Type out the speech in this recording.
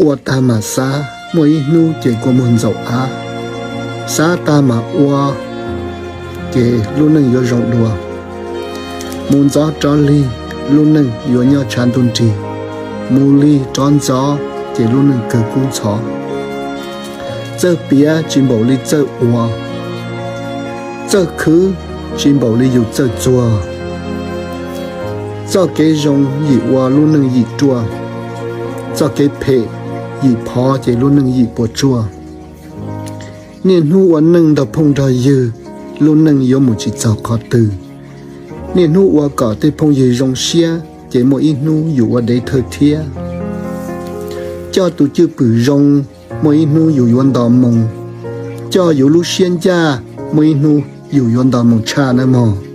Ua tag mam xav, muaj ib hnub ces kua muag ntxaum av. Xav tag mam ua, ces lub neej yuav zoo dua. Mus ntxov rov lig, lub neej yuav nyob tshav ntuj nrig. Mus lig rov ntxov, ces lub neej kawg kub ntxhov. Txawj piav tsis npaum li txawj ua, txawj khwv tsis npaum li yus txawj txuag. Txoj kev zoo yim ua lub neej yim ruaj, txoj kev phem yim phov ces lub neej yim puas tsuaj. Niaj hnub ua neej nrog phooj nrog ywg, lub neej yuav mus tsis txog qhov twg. Niaj hnub ua kom tej phooj ywg zoo siab, ces muaj ib hnub yus ua dev thawj thiab. Coj tus cwj pwm zoo, muaj ib hnub yus yuav nto moo. Coj yus lub siab ncaj, muaj ib hnub yus yuav nto moo tshaj nawb mog.